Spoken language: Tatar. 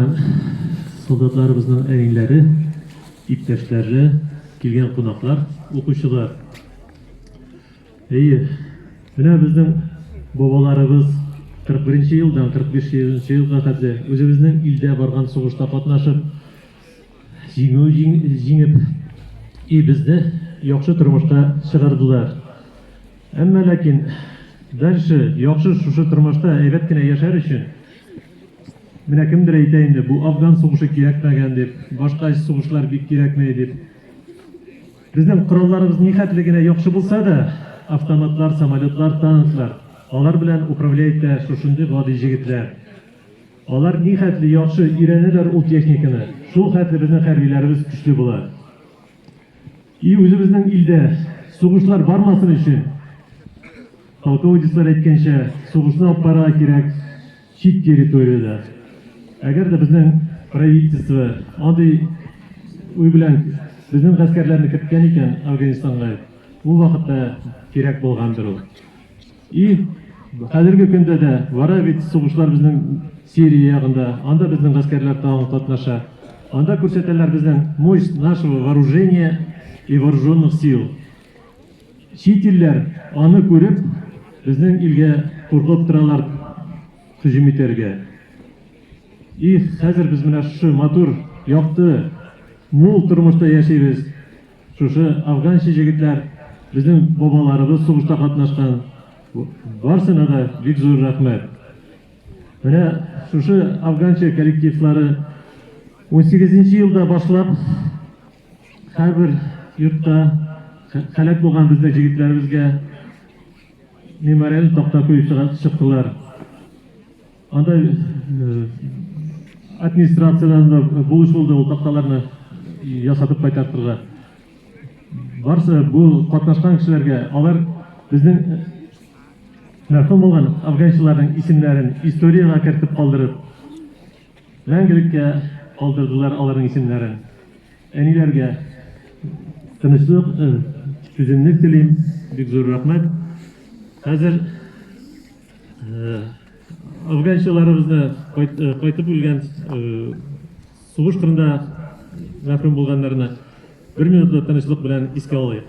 катнашкан солдатларыбызның әниләре, иптәшләре, килгән кунаклар, укучылар. Әйе, менә безнең бабаларыбыз 41 нче елдан 45 нче елга хәтле үзебезнең илдә барган сугышта катнашып, җиңү җиңеп, и безне яхшы тормышка чыгардылар. Әмма ләкин дальше яхшы шушы тормышта әйбәт кенә яшәр өчен, менә кемдер әйтә инде, бу Афган сугышы кирәкмәгән дип, башка сугышлар бик кирәкмәй дип. Безнең коралларыбыз нихәтле генә яхшы булса да, автоматлар, самолетлар, танклар, алар белән управлять итә шушындый гади җегетләр. Алар нихәтле яхшы өйрәнәләр ул техниканы, шул хәтле безнең хәрбиләребез көчле була. И үзебезнең илдә сугышлар бармасын өчен, полководецлар әйткәнчә, сугышны алып барырга кирәк чит территориядә. Әгәр дә безнең правительство андый уй белән безнең гаскәрләрне керткән икән Афганистанга, ул вакытта кирәк булгандыр ул. И хәзерге көндә дә бара бит сугышлар безнең Сирия ягында, анда безнең гаскәрләр тагын катнаша. Анда күрсәтәләр безнең мощь нашего вооружения и вооруженных сил. Чит илләр аны күреп, безнең илгә куркып торалар һөҗүм итәргә. И хәзер без менә шушы матур, якты, мул тормышта яшибез. Шушы афганчы җегетләр, безнең бабаларыбыз сугышта катнашкан, барсына да бик зур рәхмәт. Менә шушы афганчы коллективлары 18 елда башлап һәрбер йортта һәлак булган безнең җегетләребезгә мемориаль такта куеп чыктылар. Анда администрациядән дә булыш булды ул такталарны ясатып кайтартырга. Барсы бу катнашкан кешеләргә, алар безнең мәрхүм булган афганчыларның исемнәрен историягә кертеп калдырып, мәңгелеккә калдырдылар аларның исемнәрен. Әниләргә тынычлык, түземлек телим. Бик зур рәхмәт. Хәзер Афганчыларыбызны кайтып үлгән сугыш кырында мәхрүм булганнарны бер минутлы тынычлык белән искә алыйк.